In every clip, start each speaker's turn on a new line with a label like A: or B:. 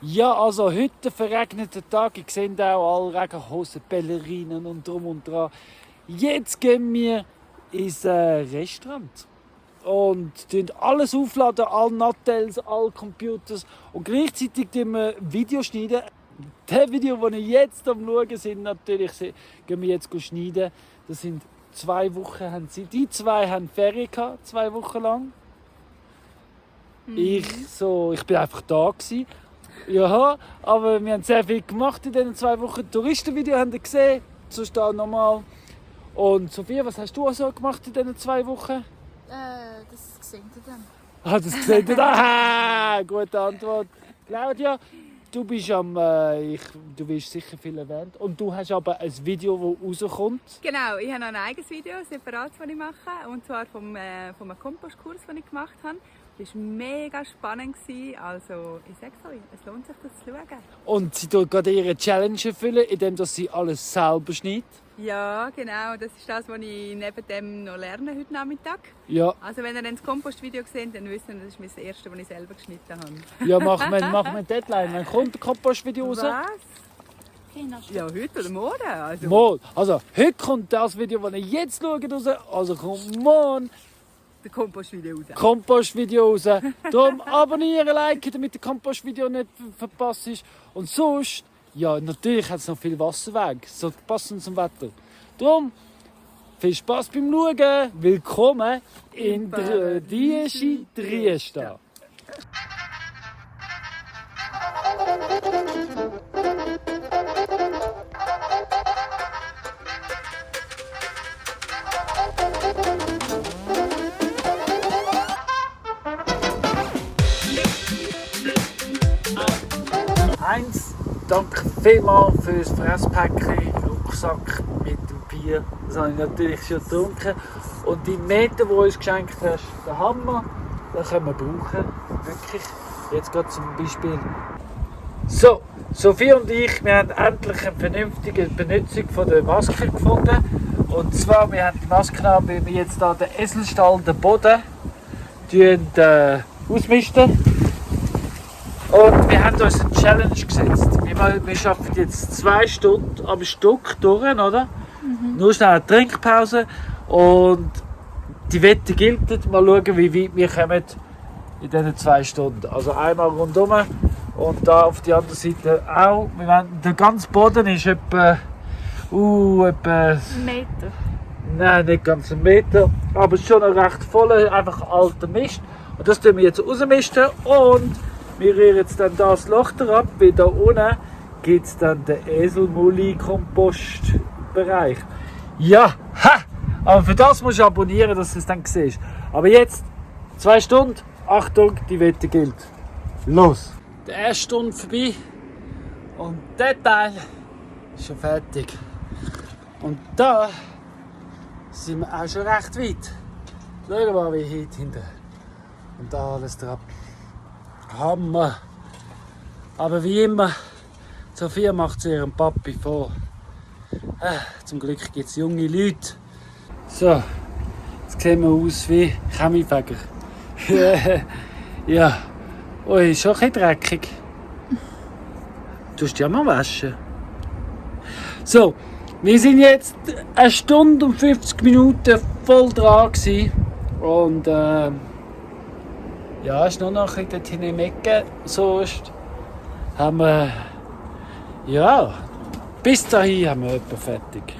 A: Ja, also heute ein verregneter Tag. Ich sehe auch alle Regenhosen, Ballerinen und drum und dran. Jetzt gehen wir ins Restaurant und tun alles aufladen, alle Nattels, alle Computers und gleichzeitig tun wir Video schneiden. Das Video, das ich jetzt am Schauen sind, natürlich gehen wir jetzt schneiden. Das sind 2 Wochen, haben sie. Die 2 haben Ferien gehabt, 2 Wochen lang. Ich bin einfach da gewesen. Ja, aber wir haben sehr viel gemacht in diesen 2 Wochen. Touristenvideo haben wir gesehen, sonst auch nochmal. Und Sophia, was hast du also gemacht in diesen 2 Wochen?
B: Das seht ihr dann.
A: Ah, das gesehen ihr? Aha, gute Antwort. Claudia, du bist du wirst sicher viel erwähnt. Und du hast aber ein Video, das rauskommt.
B: Genau, ich habe noch ein eigenes Video, separat, das ich mache. Und zwar vom einem Kompostkurs, den ich gemacht habe. Das war mega spannend. Also, ich sage es euch, es lohnt sich, das zu schauen.
A: Und sie tut gerade ihre Challenge erfüllen, indem sie alles selber schneidet.
B: Ja, genau. Das ist das, was ich neben dem noch lerne heute Nachmittag.
A: Ja.
B: Also, wenn ihr dann das Kompostvideo seht, dann wisst ihr, das ist mein erstes, das ich selber geschnitten habe.
A: Ja, machen wir eine Deadline. Wann kommt der Kompostvideo raus?
B: Was? Ja, heute oder morgen. Also.
A: Morgen. Also, heute kommt das Video, das ihr jetzt schaut, raus. Also kommt morgen
B: Der Kompostvideo raus.
A: Kompostvideo raus. Darum abonnieren, liken, damit der Kompostvideo nicht verpasst ist. Und sonst, ja, natürlich hat es noch viel Wasserweg. So passend zum Wetter. Darum, viel Spaß beim Schauen. Willkommen in der Dieschi Triesta. Eins, danke vielmals für das Fresspäckchen, Rucksack mit dem Bier. Das habe ich natürlich schon getrunken. Und die Meter, die du uns geschenkt hast, der Hammer, den können wir brauchen. Wirklich. Jetzt gerade zum Beispiel. So, Sophie und ich, wir haben endlich eine vernünftige Benutzung von der Maske gefunden. Und zwar, wir haben die Maske an, weil wir jetzt hier den Eselstall, den Boden, ausmisten. Und wir haben uns eine Challenge gesetzt. Wir arbeiten jetzt 2 Stunden am Stück durch, oder? Nur schnell eine Trinkpause. Und die Wette gilt. Mal schauen, wie weit wir kommen in diesen 2 Stunden. Also einmal rundum und da auf die andere Seite auch. Der ganze Boden ist etwa
B: Ein Meter.
A: Nein, nicht ganz 1 Meter, aber schon ein recht voller, einfach alter Mist. Und das tun wir jetzt rausmisten und wir rühren jetzt dann das Loch ab, weil da unten gibt es dann den Eselmulli-Kompostbereich. Ja, ha! Aber für das musst du abonnieren, dass du es dann siehst. Aber jetzt 2 Stunden, Achtung, die Wette gilt. Los! Die erste Stunde vorbei und der Teil ist schon fertig. Und da sind wir auch schon recht weit. Schauen mal, wie heute hinten. Und da alles drauf. Hammer! Aber wie immer, Sophia macht es ihrem Papi vor. Zum Glück gibt es junge Leute. So, jetzt sehen wir aus wie Chemiefäger. Ja, ui, schon ein bisschen dreckig. Du musst ja mal waschen. So, wir sind jetzt 1 Stunde und 50 Minuten voll dran gewesen. Und ja, ist nur noch ein bisschen dort hinten im Ecke. Sonst haben wir, ja, bis dahin haben wir etwa fertig.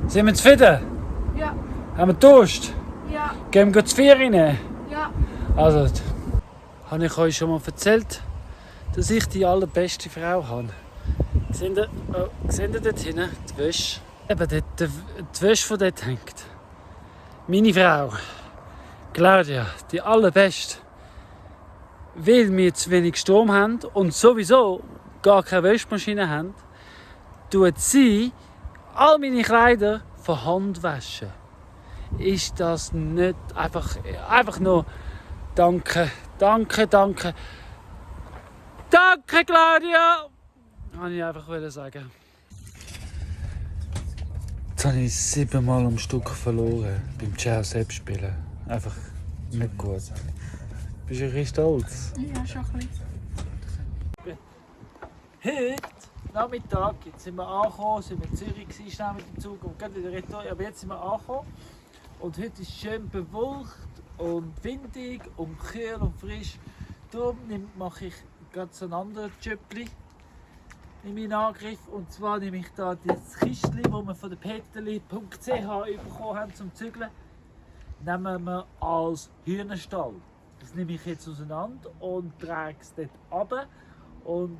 A: Sind wir zufrieden?
B: Ja.
A: Haben wir Durst?
B: Ja.
A: Gehen wir zu 4 rein?
B: Ja.
A: Also, habe ich euch schon mal erzählt, dass ich die allerbeste Frau habe. Seht ihr dort hinten die Wäsche? Eben dort, die Wäsche, die dort hängt. Meine Frau, Claudia, die allerbeste. Weil wir zu wenig Strom haben und sowieso gar keine Wäschmaschine haben, tut sie all meine Kleider von Hand waschen. Ist das nicht einfach nur danke, danke, danke. Danke, Claudia! Kann ich einfach sagen. Jetzt habe ich 7 Mal am Stück verloren beim Ciao selbst spielen. Einfach nicht gut. Bist du ein bisschen stolz?
B: Ja, schon ein bisschen.
A: Heute Nachmittag jetzt sind wir angekommen, sind wir in Zürich gewesen, schnell mit dem Zug und gleich wieder retour. Aber jetzt sind wir angekommen und heute ist es schön bewölkt und windig und kühl und frisch. Darum mache ich ganz ein anderes Jöppli in meinen Angriff. Und zwar nehme ich da das Kistchen, das wir von der peterli.ch bekommen haben zum Zügeln, nehmen wir als Hühnerstall. Das nehme ich jetzt auseinander und trage es dort runter. Und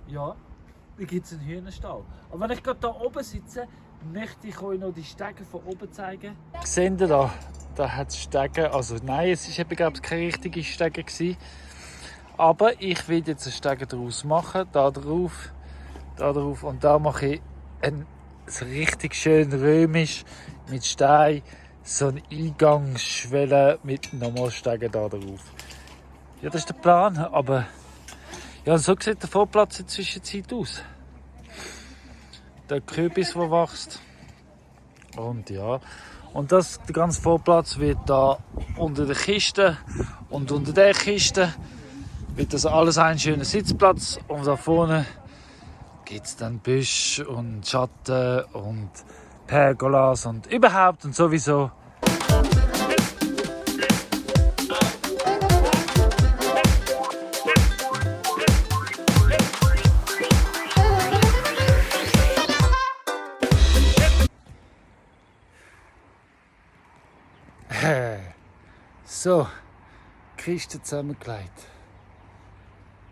A: ja, dann gibt es einen Hühnerstall. Aber wenn ich gerade hier oben sitze, möchte ich euch noch die Stege von oben zeigen. Seht ihr da? Da hat es Stege. Also nein, es war eben, glaube ich, keine richtige Stege gewesen. Aber ich will jetzt eine Stege daraus machen. Da drauf und da mache ich so richtig schön römisch mit Stein. So eine Eingangsschwelle mit nochmal Stegen da drauf. Ja, das ist der Plan. Aber ja, so sieht der Vorplatz in der Zwischenzeit aus. Der Kürbis, der wächst. Und ja. Und der ganze Vorplatz wird da unter der Kiste und unter der Kiste wird das alles ein schöner Sitzplatz. Und da vorne gibt es dann Büsch und Schatten und Pergolas und überhaupt und sowieso. So, Kiste zusammengelegt.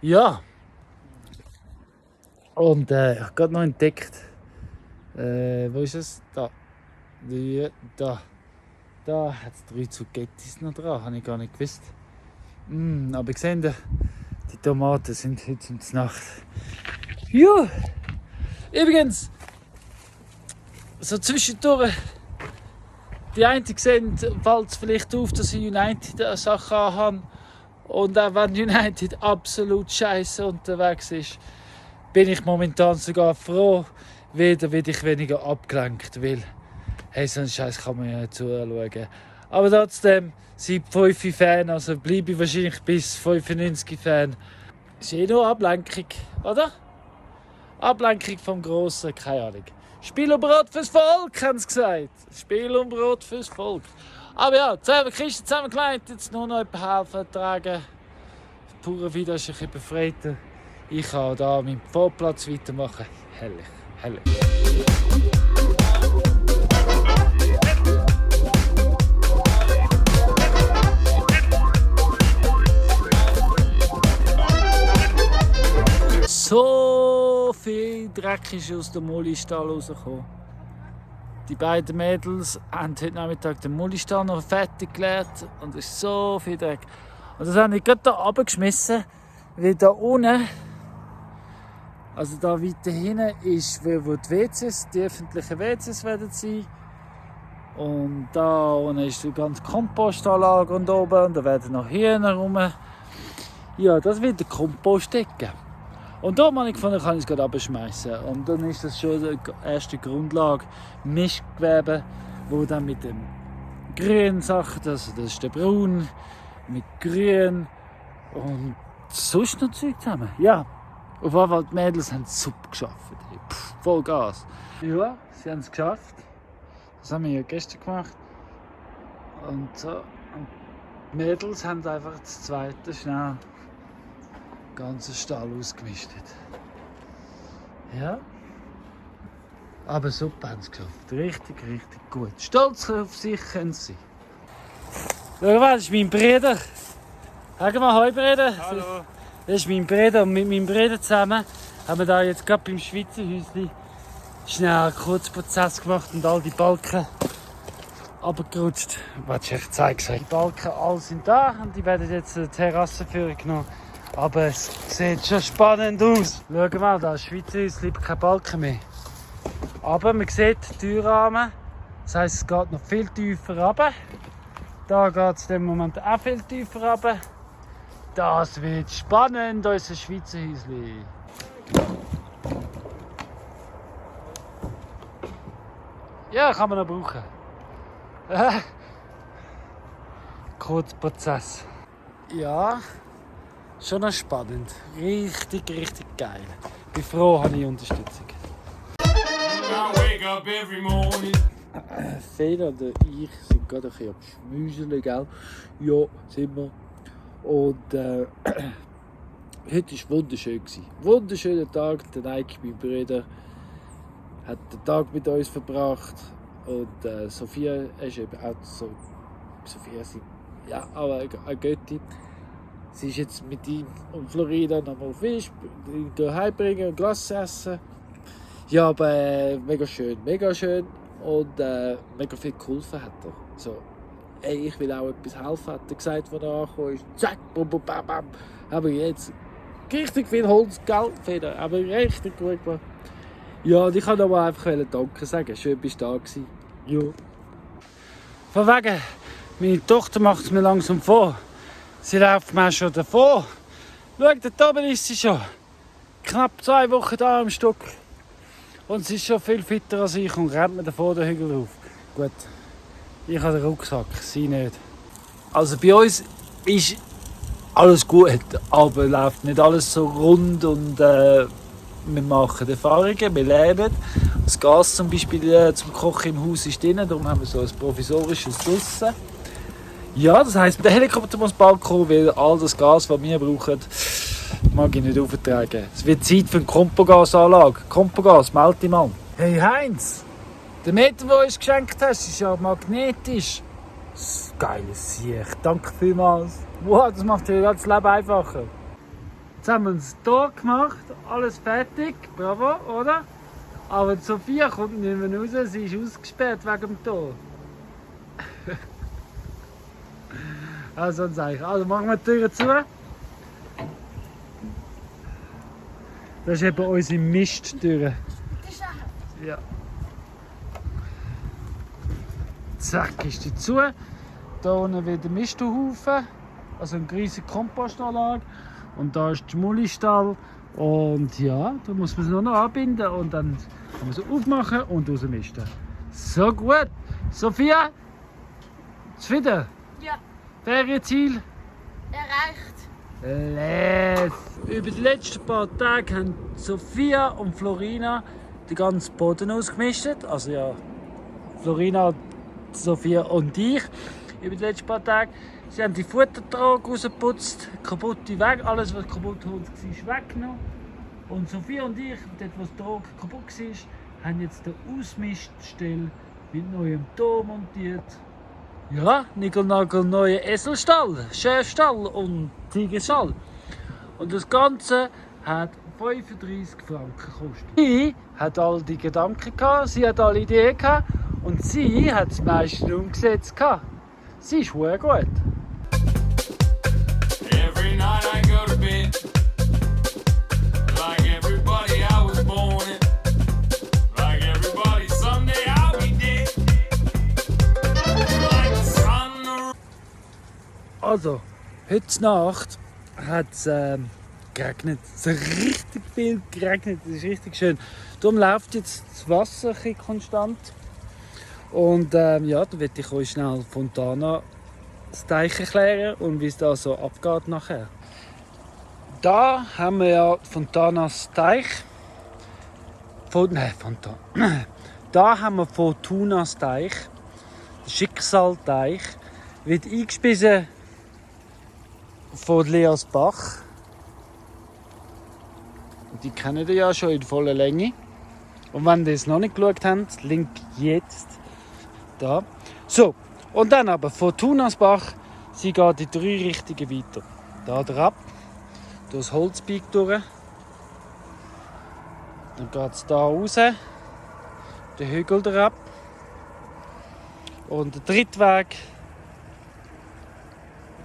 A: Ja. Und ich habe gerade noch entdeckt. Wo ist es? Da. Da hat es 3 Zucchettis noch dran, habe ich gar nicht gewusst. Aber ihr seht, die Tomaten sind heute zum Nacht. Ja. Übrigens, so zwischendurch. Die einen sehen, fällt es vielleicht auf, dass ich United eine Sache habe. Und auch wenn United absolut scheiße unterwegs ist, bin ich momentan sogar froh, weder werde ich weniger abgelenkt, weil hey, so einen Scheiß kann man ja nicht zuschauen. Aber trotzdem, seit 5 Fan, also bleibe ich wahrscheinlich bis 95 Fan. Ist nur Ablenkung, oder? Ablenkung vom Grossen, keine Ahnung. Spiel und Brot fürs Volk, haben sie gesagt. Spiel und Brot fürs Volk. Aber ja, zusammen Kisten zusammengelegt, jetzt nur noch helfen, tragen. Pure Video ist ein bisschen befreiter. Ich kann hier meinen Vorplatz weitermachen. Herrlich, herrlich. So viel Dreck ist aus dem Mullistall rausgekommen. Die beiden Mädels haben heute Nachmittag den Mullistall noch fertig geleert und es ist so viel Dreck. Und das habe ich gerade hier runtergeschmissen, weil da unten, also da weiter hinten, ist, wo die WCs, die öffentlichen WCs werden sein. Und da unten ist die ganze Kompostanlage und oben und da werden noch Hühner rum. Ja, das wird der Kompostecke. Und da habe ich gefunden, kann ich es gerade abschmeißen. Und dann ist das schon die erste Grundlage. Mischgewebe, wo dann mit dem grünen Sachen, das ist der Braun, mit grün und sonst noch Zeug zusammen. Ja, auf jeden Fall, die Mädels haben es super geschafft. Voll Gas. Ja, sie haben es geschafft. Das haben wir ja gestern gemacht. Und so. Und die Mädels haben einfach das zweite schnell ganzen Stall ausgemistet. Ja. Aber super haben sie geschafft. Richtig, richtig gut. Stolz auf sich können sie. Schau mal, das ist mein Bruder. Sag mal, hoi Bruder.
C: Hallo.
A: Das ist mein Bruder. Und mit meinem Bruder zusammen haben wir da jetzt gerade beim Schweizer Häuschen schnell einen Kurzprozess gemacht und all die Balken runtergerutscht. Was ich zeige. Die Balken alle sind da und die werden jetzt zur Terrasse führen genommen. Aber es sieht schon spannend aus. Schau mal, da ist Schweizer Häuschen, kein Balken mehr. Aber man sieht die Türrahmen. Das heisst, es geht noch viel tiefer runter. Da geht es im Moment auch viel tiefer runter. Das wird spannend, unser Schweizer Häuschen. Ja, kann man noch brauchen. Kurzprozess. Ja, schon noch spannend. Richtig, richtig geil. bin froh, habe ich Unterstützung. Feder und ich sind gerade ein bisschen am Schmüseln, gell? Ja, sind wir. Und heute war wunderschön. Wunderschöner Tag. Der Nike, mein Bruder, hat den Tag mit uns verbracht. Und Sophia ist eben auch so. Sophia, ja, aber eine Göttin. Sie ist jetzt mit ihm und Florida nochmal Fisch heimbringen und Glas essen. Ja, aber mega schön. Und mega viel geholfen hat er. So, ey, ich will auch etwas helfen, hat er gesagt, als er angekommen ist. Zack, bum, bum, bam, bam. Aber jetzt richtig viel Holz, Feder, aber richtig gut gemacht. Ja, und ich wollte aber einfach Danke sagen. Schön, bist du da gewesen. Ja. Von wegen, meine Tochter macht es mir langsam vor. Sie läuft mir schon davor. Schau, da oben ist sie schon. Knapp 2 Wochen da am Stück. Und sie ist schon viel fitter als ich und rennt mir davor den Hügel rauf. Gut, ich habe den Rucksack, sie nicht. Also bei uns ist alles gut, aber läuft nicht alles so rund und wir machen Erfahrungen, wir lernen. Das Gas zum Beispiel zum Kochen im Haus ist drin, darum haben wir so ein provisorisches draussen. Ja, das heisst, der Helikopter muss bald kommen, weil all das Gas, das wir brauchen, mag ich nicht auftragen. Es wird Zeit für eine Kompogasanlage. Kompogas, melde dich mal. Hey Heinz, der Meter, den du uns geschenkt hast, ist ja magnetisch. Das ist ein geiles Sieg. Danke vielmals. Wow, das macht dir das Leben einfacher. Jetzt haben wir uns Tor gemacht, alles fertig, bravo, oder? Aber Sophia kommt nicht mehr raus, sie ist ausgesperrt wegen dem Tor. Also, also machen wir die Türen zu. Das ist eben unsere Misttür. Ja. Zack, ist die zu. Da unten wieder Misthaufen, also eine riesige Kompostanlage. Und da ist der Mullistall. Und ja, da muss man es nur noch anbinden und dann kann man es aufmachen und rausmisten. So gut. Sophia, zufrieden?
B: Ja.
A: Ferienziel?
B: Erreicht.
A: Über die letzten paar Tage haben Sophia und Florina den ganzen Boden ausgemistet. Also ja, Florina, Sophia und ich. Über die letzten paar Tage. Sie haben die Futtertrage rausgeputzt, kaputte weg, alles was kaputt war, weggenommen. Und Sophia und ich, dort wo die Trage kaputt war, haben jetzt den Ausmiststell mit neuem Tor montiert. Ja, Nickel-Nagel neuer Eselstall, Schäfstall und Tigerstall. Und das Ganze hat 35 Franken gekostet. Sie hat all die Gedanken gehabt, sie hat alle Ideen gehabt und sie hat das meiste umgesetzt gehabt. Sie ist sehr gut.
C: Every night I go to bed like everybody I was born in. Like everybody someday I'll be dead. Like the sun.
A: Also, heute Nacht hat es geregnet. Es hat richtig viel geregnet. Das ist richtig schön. Darum läuft jetzt das Wasser ein bisschen konstant. Und ja, da werde ich euch schnell Fontana das Teich erklären und wie es da so abgeht nachher. Da haben wir ja Fontanas Teich. Da haben wir Fortunas Teich. Der Schicksalteich wird eingespiesen von Leas Bach. Die kennen ihr ja schon in voller Länge. Und wenn ihr es noch nicht geschaut habt, Link jetzt da. So, und dann aber Fortunas Bach, sie geht in 3 Richtungen weiter. Da drauf, durch das Holzbeig durch. Dann geht es da raus, den Hügel drauf. Und der dritte Weg,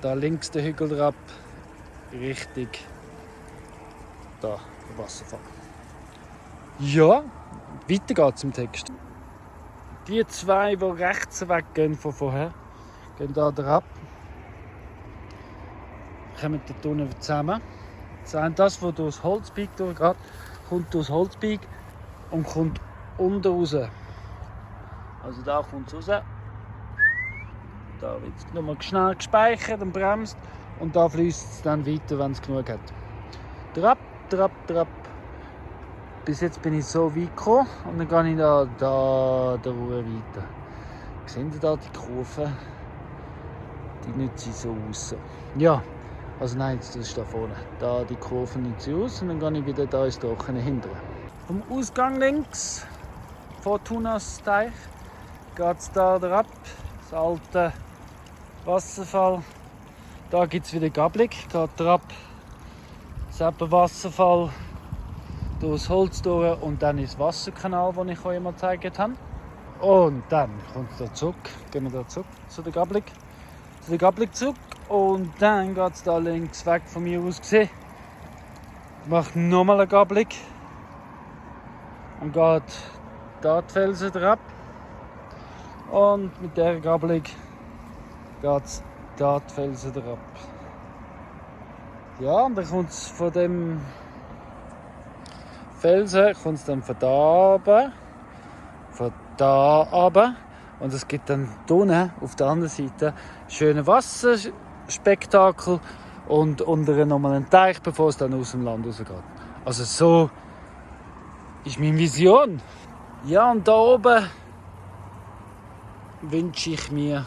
A: da links den Hügel drauf, Richtung da, der Wasserfall. Ja, weiter geht's im Text. Die 2, die rechts weggehen von vorher, gehen da drauf. Kommen dort unten zusammen. Das, was durch das Holzbeig durchgeht, kommt durch das Holzbeig und kommt unten raus. Also da kommt es raus. Da wird es nochmal schnell gespeichert und bremst. Und da fließt es dann weiter, wenn es genug hat. Trapp, trapp, trapp. bis jetzt bin ich so weit gekommen und dann gehe ich da der Ruhe weiter. Seht ihr da die Kurve? Die nützen so aus. Ja, also nein, das ist da vorne. Da die Kurve nützen aus und dann gehe ich wieder da ins Trockene hinterher. Vom Ausgang links, von Tunas Teich, geht es da ab. Das alte Wasserfall. Da gibt es wieder Gablig, geht ab. Das Wasserfall durchs Holz durch und dann ins Wasserkanal, den ich euch immer gezeigt habe. Und dann kommt es da zurück, gehen wir da zurück zu der Gablig. Zu der Gablig zurück und dann geht es da links weg von mir aus gesehen. Macht nochmal eine Gablig und geht da die Felsen drauf. Und mit der Gablig geht es da die Felsen drauf. Ja, und dann kommt es von dem Felsen kommt es dann von da runter, von da runter. Und es gibt dann unten auf der anderen Seite schöne Wasserspektakel und unter nochmal einen Teich, bevor es dann aus dem Land rausgeht. Also so ist meine Vision. Ja, und da oben wünsche ich mir,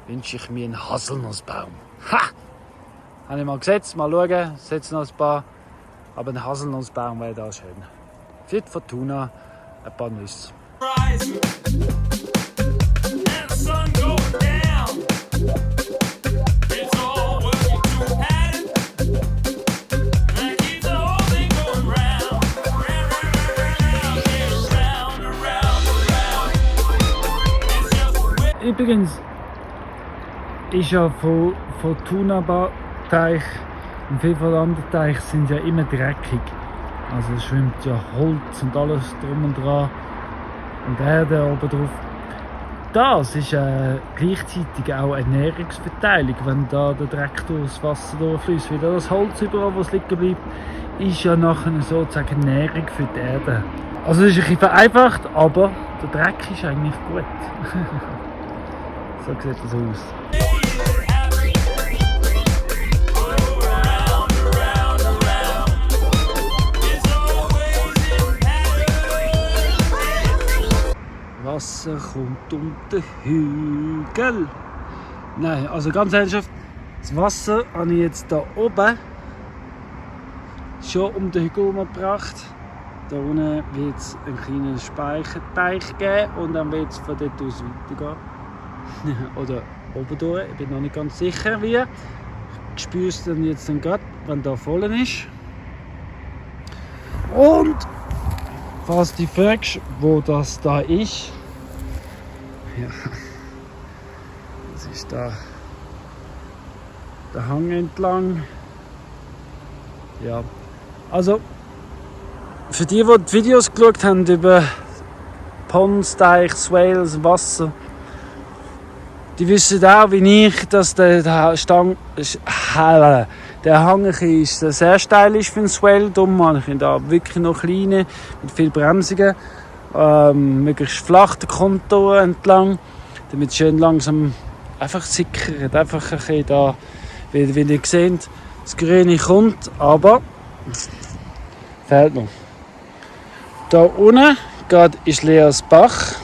A: einen Haselnussbaum. Ha! Habe ich mal gesetzt, mal schauen, setze noch ein paar. Aber ein Haselnussbaum wäre da schön. Für die Fortuna ein paar Nüsse.
C: Rising and the sun going down. It's all working to pattern. That keeps the whole thing going round, round, around. It's just a
A: Übrigens ist ja von Fortuna-Teich und viele von den anderen Teichen sind ja immer dreckig. Also es schwimmt ja Holz und alles drum und dran und Erde oben drauf. Das ist gleichzeitig auch Ernährungsverteilung, wenn da der Dreck durchs Wasser durchfließt. Wieder das Holz überall, wo es liegen bleibt, ist ja nachher sozusagen Ernährung für die Erde. Also es ist ein bisschen vereinfacht, aber der Dreck ist eigentlich gut. So sieht das aus. Wasser kommt um den Hügel. Nein, also ganz ernsthaft, das Wasser habe ich jetzt hier oben schon um den Hügel gebracht. Da unten wird es einen kleinen Speicherteich geben und dann wird es von dort aus weitergehen. Oder oben durch, ich bin noch nicht ganz sicher wie. Ich spüre es dann jetzt gerade, wenn da voll ist. Und falls du dich fragst, wo das da ist, ja, das ist da der Hang entlang. Ja, also für die Videos geschaut haben über Ponds, Teich, Swales, Wasser, die wissen auch wie ich, dass der Hang ist sehr steil ist für einen Swale. Darum habe ich ihn da wirklich noch kleine mit viel Bremsungen, möglichst flach den Kontur entlang, damit es schön langsam einfach sickert, einfach ein bisschen da, wie ihr seht, das Grüne kommt, aber fehlt noch. Da unten ist Leas Bach,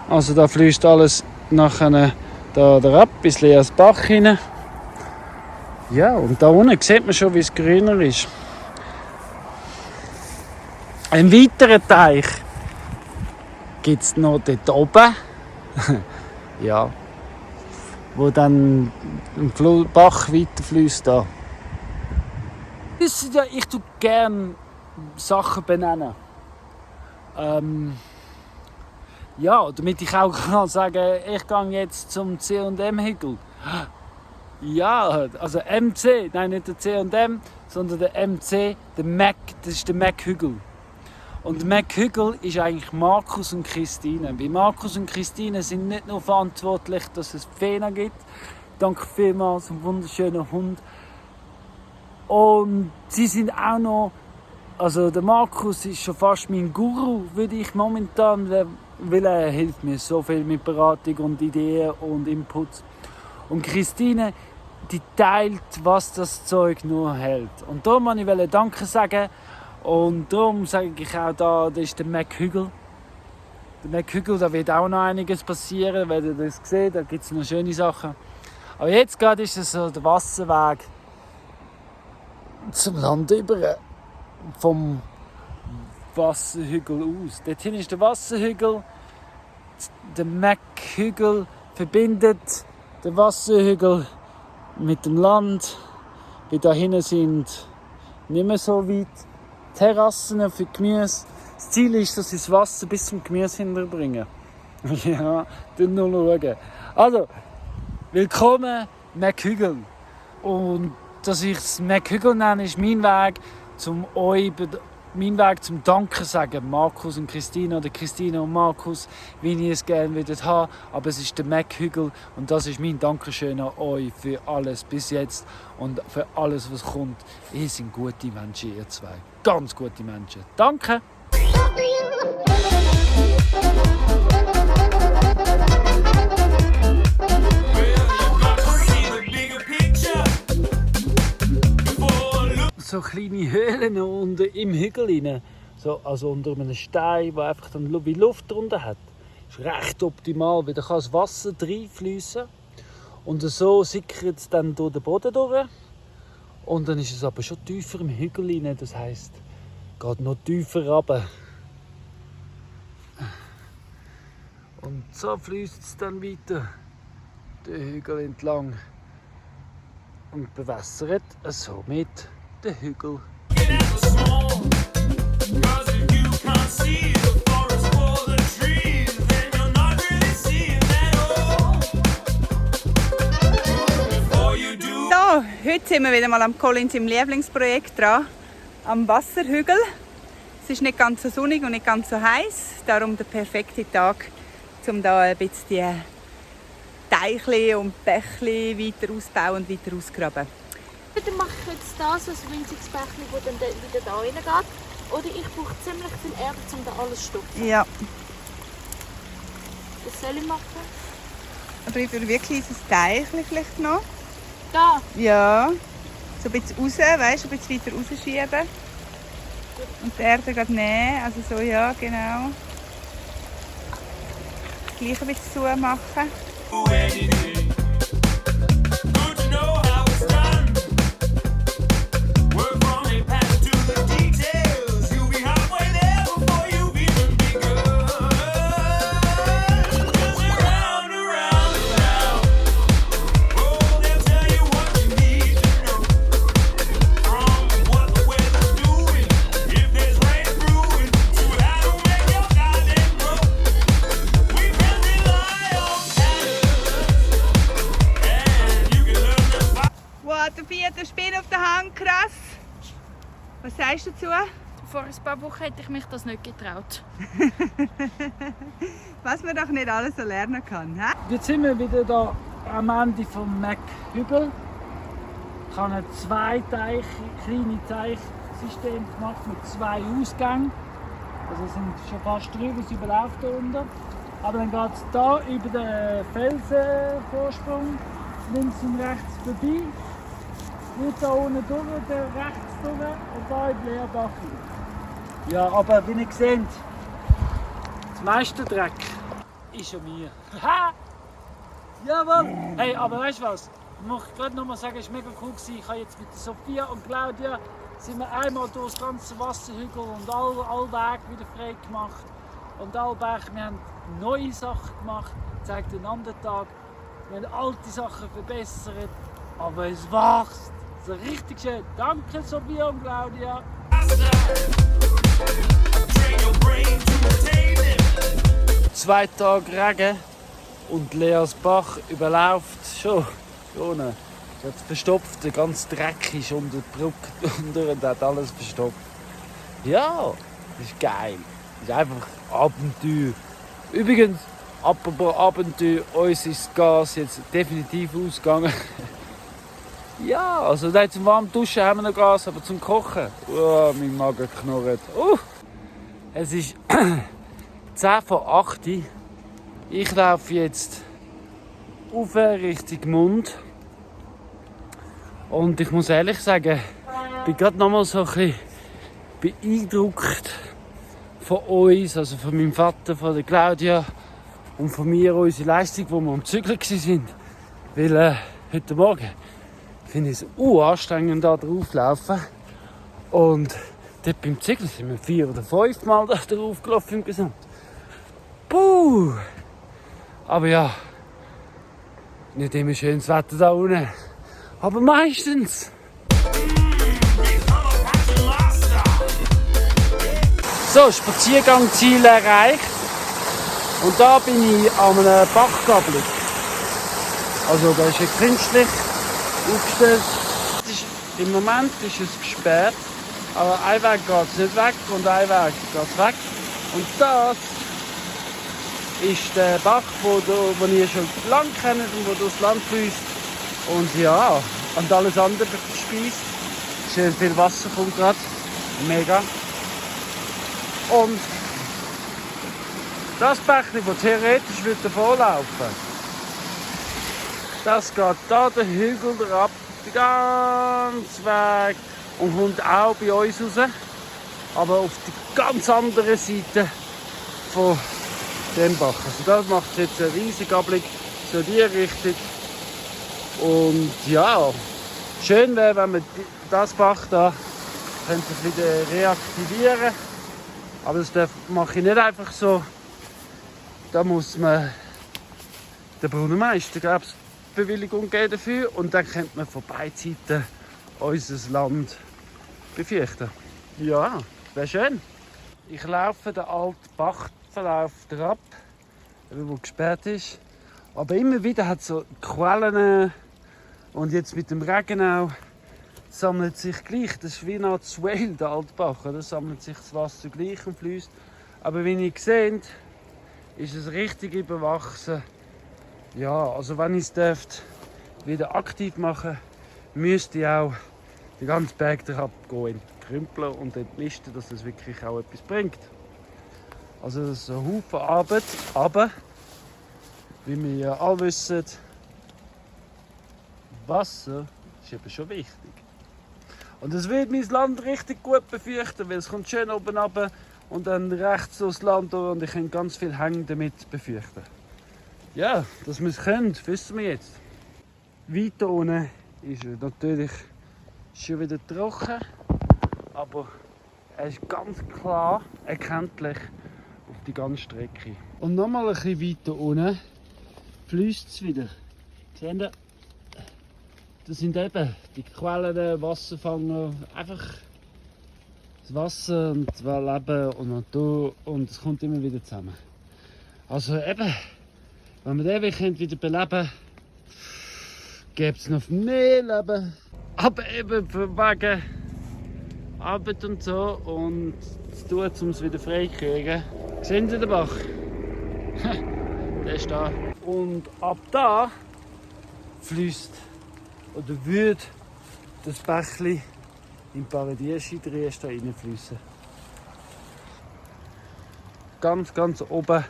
A: also da fließt alles nachher da ab bis Leas Bach hinein. Ja, und da unten sieht man schon, wie es grüner ist. Einen weiteren Teich gibt es noch dort oben. Ja, wo dann ein Bach weiterfließt. Da. Ja, ich tue gerne Sachen benennen. Ja, damit ich auch kann sagen, ich gehe jetzt zum C&M-Hügel. Ja, also MC, nein, nicht der C&M, sondern der MC, der Mac, das ist der Mac-Hügel. Und der Mac-Hügel ist eigentlich Markus und Christine. Weil Markus und Christine sind nicht nur verantwortlich, dass es Fena gibt. Danke vielmals, ein wunderschöner Hund. Und sie sind auch noch, also der Markus ist schon fast mein Guru, würde ich momentan, weil er hilft mir so viel mit Beratung und Ideen und Inputs. Und Christine, die teilt, was das Zeug nur hält. Und da wollte ich Danke sagen Und darum sage ich auch da, das ist der Mackhügel. Der Mackhügel, da wird auch noch einiges passieren, wenn ihr das seht, da gibt es noch schöne Sachen. Aber jetzt gerade ist es so der Wasserweg zum Land über, vom Wasserhügel aus. Dort hinten ist der Wasserhügel. Der Mackhügel verbindet den Wasserhügel mit dem Land. Wie da hinten sind nicht mehr so weit Terrassen für Gemüse. Das Ziel ist, dass sie das Wasser bis zum Gemüse hinterbringen. Ja, dann nur schauen. Also, willkommen Mackhügel. Und dass ich es Mackhügel nenne, ist mein Weg zum Danke sagen, Markus und Christina oder Christina und Markus, wie ich es gerne würde haben. Aber es ist der Mackhügel und das ist mein Dankeschön an euch für alles bis jetzt und für alles, was kommt. Ihr seid gute Menschen, ihr zwei. Ganz gute Menschen. Danke! So kleine Höhlen unter im Hügel rein. So, also unter einem Stein, der einfach dann wie Luft drunter hat. Das ist recht optimal, weil da kann das Wasser reinfließen. Und so sickert es dann durch den Boden durch. Und dann ist es aber schon tiefer im Hügel rein. Das heisst, es geht noch tiefer runter. Und so fließt es dann weiter den Hügel entlang und bewässert somit den Hügel.
B: So, heute sind wir wieder mal am Colin im Lieblingsprojekt dran, am Wasserhügel. Es ist nicht ganz so sonnig und nicht ganz so heiß, darum der perfekte Tag, um da ein bisschen die Teichli und Bächli weiter ausbauen und weiter ausgraben.
D: Entweder mache ich jetzt das, ein winziges Bächli, das dann wieder da reingeht, oder ich brauche ziemlich viel Erde, um da alles zu stopfen.
B: Ja.
D: Was soll ich machen?
B: Oder ich würde wirklich ein Teichli vielleicht noch.
D: Da?
B: Ja. So ein bisschen raus, weißt du, ein bisschen weiter rausschieben. Und die Erde gerade nehmen, also so, ja, genau. Gleich ein bisschen zumachen. Der vierte Spinne auf der Hand, krass. Was sagst du dazu?
D: Vor ein paar Wochen hätte ich mich das nicht getraut.
B: Was man doch nicht alles so lernen kann. He?
A: Jetzt sind wir wieder da am Ende vom Mackhügel. Ich habe ein kleines Teichsystem gemacht mit 2 Ausgängen. Also es sind schon fast 3, es überläuft da unten. Aber dann geht es hier über den Felsenvorsprung, links und rechts vorbei. Geht da unten durch, rechts durch und da in den Leerbach. Ja, aber wie ihr seht, das meiste Dreck ist an mir. Ha! Jawohl! Hey, aber weißt du was? Ich möchte gerade noch mal sagen, es war mega cool. Ich habe jetzt mit Sophia und Claudia sind wir einmal durch das ganze Wasserhügel und alle Wege wieder frei gemacht. Und alle Berge, wir haben neue Sachen gemacht, zeigt einen anderen Tag. Wir haben alte Sachen verbessert, aber es wächst. So richtig schön. Danke Sophia und Claudia. 2 Tage Regen und Leas Bach überläuft schon. Jetzt verstopft, der ganze Dreck ist unter der Brücke und hat alles verstopft. Ja, das ist geil. Das ist einfach Abenteuer. Übrigens, apropos Abenteuer, uns ist das Gas jetzt definitiv ausgegangen. Ja, also zum warmen Duschen haben wir noch Gas, aber zum Kochen, mein Magen knurrt. Es ist 10 vor 8 Uhr. Ich laufe jetzt auf Richtung Mund. Und ich muss ehrlich sagen, ich bin gerade noch mal so ein bisschen beeindruckt von uns, also von meinem Vater, von der Claudia und von mir, unsere Leistung, wo wir am Zügeln waren. Weil heute Morgen finde ich es anstrengend, da drauf zu laufen. Und dort beim Zügeln sind wir 4 oder 5 Mal da drauf gelaufen im Gesamt. Puh! Aber ja, nicht immer schönes Wetter da unten. Aber meistens. So, Spaziergangziel erreicht. Und da bin ich an einer Bachgabelung. Also da ist künstlich aufgestellt. Im Moment ist es gesperrt. Aber ein Weg geht es nicht weg und ein Weg geht es weg. Und das ist der Bach, den ihr schon lange kennt und der durchs Land fließt. Und ja, und alles andere verspeist. Schön viel Wasser kommt gerade. Mega. Und das Bächlein, das theoretisch davon laufen, das geht da den Hügel herab, den ganzen Weg und kommt auch bei uns raus. Aber auf die ganz andere Seite von dem Bach. Also das macht jetzt eine riesige Gabelung, so in die Richtung. Und ja, schön wäre, wenn man das Bach da könnte wieder reaktivieren. Aber das mache ich nicht einfach so. Da muss man den Brunnenmeister, glaube ich, Bewilligung geben dafür. Und dann könnte man von beiden Seiten unser Land befürchten. Ja, wäre schön. Ich laufe den alten Bachverlauf herab, der gesperrt ist. Aber immer wieder hat es so Quellen. Und jetzt mit dem Regen auch sammelt sich gleich. Das ist wie eine Art Swale, der Altbach. Da sammelt sich das Wasser gleich und fließt. Aber wie ihr seht, ist es richtig überwachsen. Ja, also wenn ich es wieder aktiv machen, müsste ich auch den ganzen Berg herab entrümpeln und entmisten, dass es wirklich auch etwas bringt. Also das ist ein Haufen Arbeit, aber wie wir ja alle wissen, Wasser ist eben schon wichtig. Und es wird mein Land richtig gut befürchten, weil es kommt schön oben runter und dann rechts durchs Land durch und ich kann ganz viel Hänge damit befürchten. Ja, dass wir es können, wissen wir jetzt. Weiter unten ist er natürlich schon wieder trocken, aber er ist ganz klar erkenntlich auf die ganze Strecke. Und nochmal ein bisschen weiter unten fließt es wieder. Seht ihr? Das sind eben die Quellen, Wasserfanger, einfach das Wasser und das Leben und Natur und es kommt immer wieder zusammen. Also eben, wenn wir den wieder beleben können, gibt es noch mehr Leben. Aber eben wegen Arbeit und so und zu tun, um es wieder frei zu kriegen. Sehen Sie den Bach? Der ist da. Und ab da fließt oder würde das Bächli im Paradies in Trieste reinfließen. Ganz, ganz oben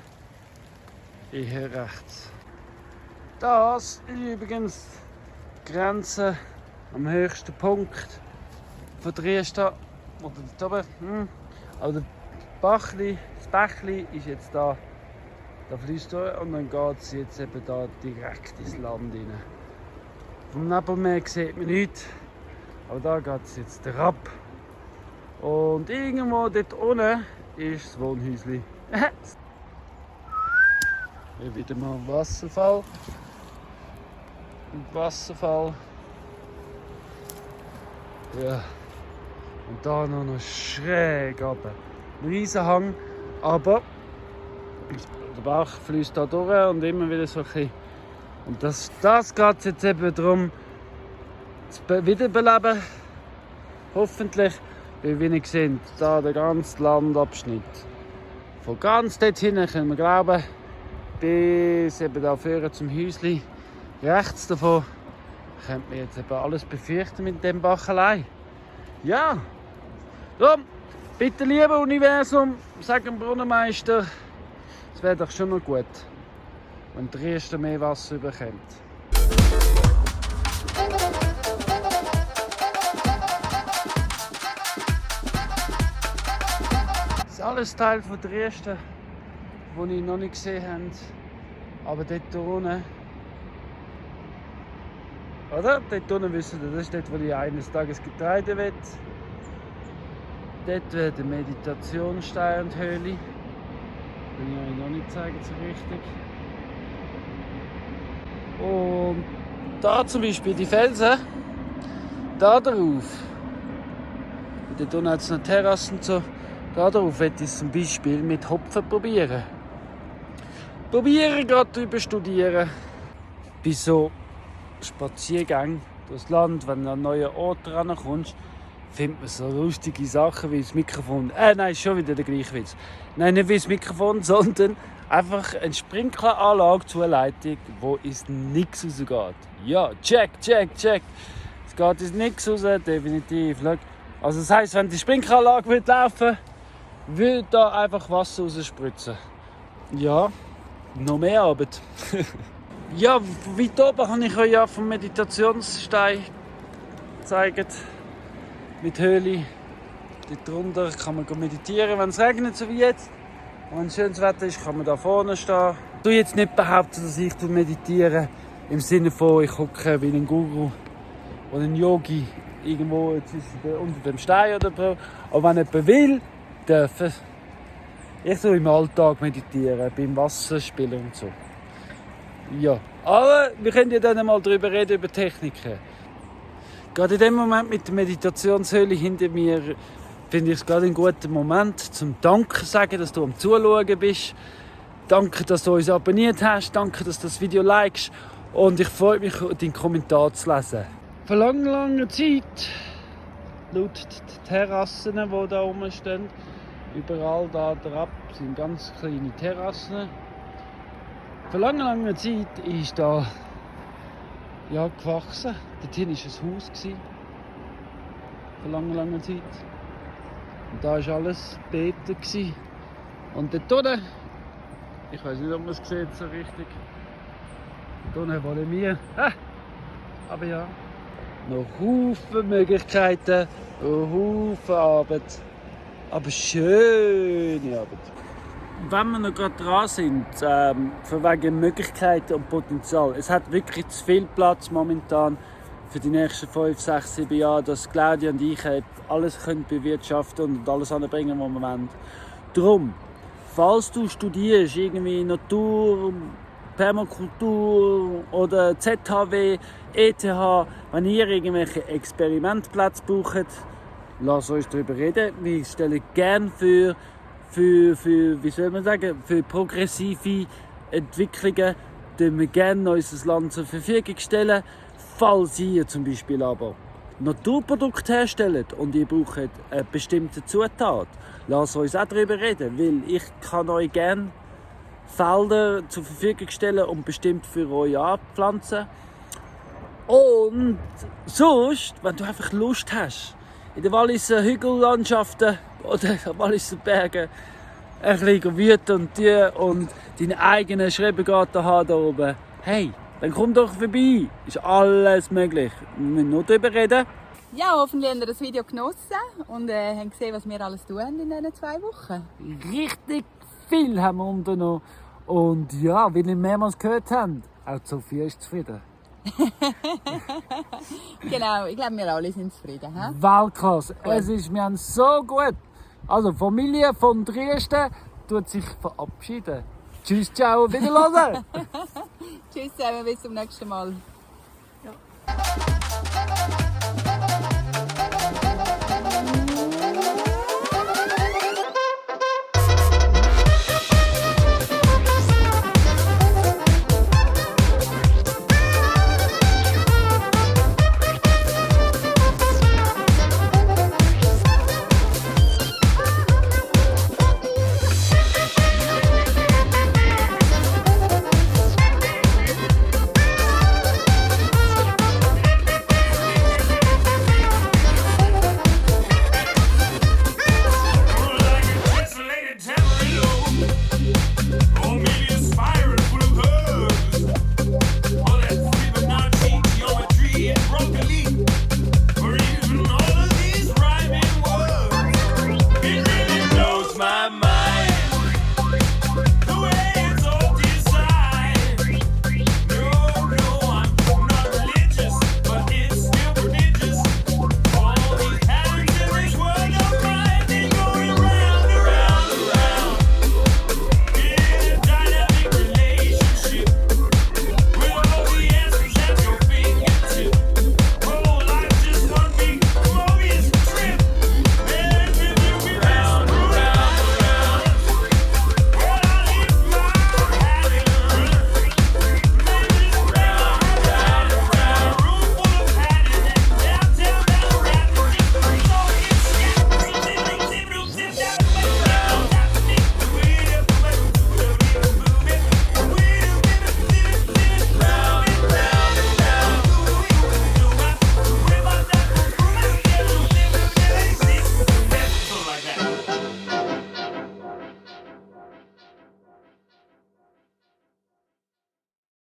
A: hier rechts. Das ist übrigens die Grenze am höchsten Punkt von Trieste. Oder dort oben. Also das Bächli ist jetzt da. Da fließt durch und dann geht es jetzt eben da direkt ins Land rein. Vom Nebelmeer sieht man nichts, aber da geht es jetzt herab. Und irgendwo dort unten ist das Wohnhäuschen. Hier wieder mal ein Wasserfall. Ein Wasserfall. Ja. Und da noch schräg runter. Ein Riesenhang, aber der Bach fließt da durch und immer wieder so ein bisschen. Und das geht jetzt eben darum, zu wiederbeleben. Hoffentlich, weil wie ihr seht, da der ganze Landabschnitt. Von ganz dort hinten können wir glauben, bis eben da vorne zum Häuschen. Rechts davon könnte man jetzt eben alles befürchten mit dem Bach allein. Ja, darum, bitte liebe Universum, sag dem Brunnenmeister, es wäre doch schon noch gut, wenn Trieste mehr Wasser bekommt. alles Teil von der ersten, die ich noch nicht gesehen habe. Aber dort unten, oder? Dort unten wisst ihr, das ist dort, wo ich eines Tages Getreide will. Dort wäre die Meditationsstein und Höhle. Kann ich euch noch nicht zeigen so richtig. Und da zum Beispiel die Felsen, da drauf. Dort unten hat es noch Terrassen und so. Da drauf möchte ich es zum Beispiel mit Hopfen probieren. Probieren, gerade drüber studieren. Bei so Spaziergängen durchs Land, wenn du an neue Orte rankommst, findet man so lustige Sachen wie das Mikrofon. Nein, schon wieder der gleiche Witz. Nein, nicht wie das Mikrofon, sondern einfach eine Sprinkleranlage zur Leitung, wo ins Nix rausgeht. Ja, check. Es geht ins Nix raus, definitiv. Schau. Also das heisst, wenn die Sprinkleranlage laufen würde, da einfach Wasser rausspritzen. Ja, noch mehr Arbeit. Ja, weit oben kann ich euch ja vom Meditationsstein zeigen. Mit Höhle. Dort drunter kann man meditieren, wenn es regnet, so wie jetzt. Und wenn schönes Wetter ist, kann man da vorne stehen. Ich tue jetzt nicht behaupten, dass ich meditiere. Im Sinne von, ich hocke wie ein Guru oder ein Yogi irgendwo unter dem Stein oder so. Aber wenn jemand will, darf er. Ich tue im Alltag meditieren, beim Wasserspielen und so. Ja, aber wir können ja dann mal darüber reden, über Techniken. Gerade in dem Moment mit der Meditationshöhle hinter mir finde ich es gerade ein guter Moment zum Danke sagen, dass du am Zuschauen bist. Danke, dass du uns abonniert hast. Danke, dass du das Video likest. Und ich freue mich, deinen Kommentar zu lesen. Vor langer Zeit, laut den Terrassen, die da oben stehen, überall da drauf sind ganz kleine Terrassen. Vor langer Zeit ist da gewachsen. Dorthin war ein Haus. Vor langer Zeit. Und da war alles Beete. Und dort unten, ich weiß nicht, ob man es sieht so richtig. Dort unten wollen wir. Aber ja. Noch Haufen Möglichkeiten, Haufen Arbeit. Aber schöne Arbeit. Wenn wir noch gerade dran sind, von wegen Möglichkeiten und Potenzial. Es hat wirklich zu viel Platz momentan für die nächsten 5, 6, 7 Jahre, dass Claudia und ich alles bewirtschaften und alles anbringen, was wir wollen. Darum, falls du studierst, irgendwie Natur, Permakultur oder ZHW, ETH, wenn ihr irgendwelche Experimentplätze braucht, lasst uns darüber reden. Wir stellen gerne für wie soll man sagen, für progressive Entwicklungen stellen wir gerne unser Land zur Verfügung stellen. Falls ihr zum Beispiel aber Naturprodukte herstellt und ihr braucht eine bestimmte Zutat, lasst uns auch darüber reden, weil ich kann euch gerne Felder zur Verfügung stellen und bestimmt für euch anpflanzen. Und sonst, wenn du einfach Lust hast, in den Walliser Hügellandschaften oder in den Walliser Bergen ein bisschen wüten und deinen eigenen Schrebergarten haben hier oben, hey, dann komm doch vorbei. Ist alles möglich. Wir müssen nur darüber reden.
B: Ja, hoffentlich habt ihr das Video genossen und habt gesehen, was wir alles tun in diesen 2 Wochen.
A: Richtig viel haben wir unternommen. Und ja, wie ihr mehrmals gehört habt, auch Sophia ist zufrieden.
B: Genau, ich glaube, wir alle sind zufrieden. He?
A: Weltklasse. Wir haben so gut. Also, Familie von Dresden tut sich verabschieden. Tschüss, ciao, wiederhören.
B: Tschüss zusammen, bis zum nächsten Mal. Ja.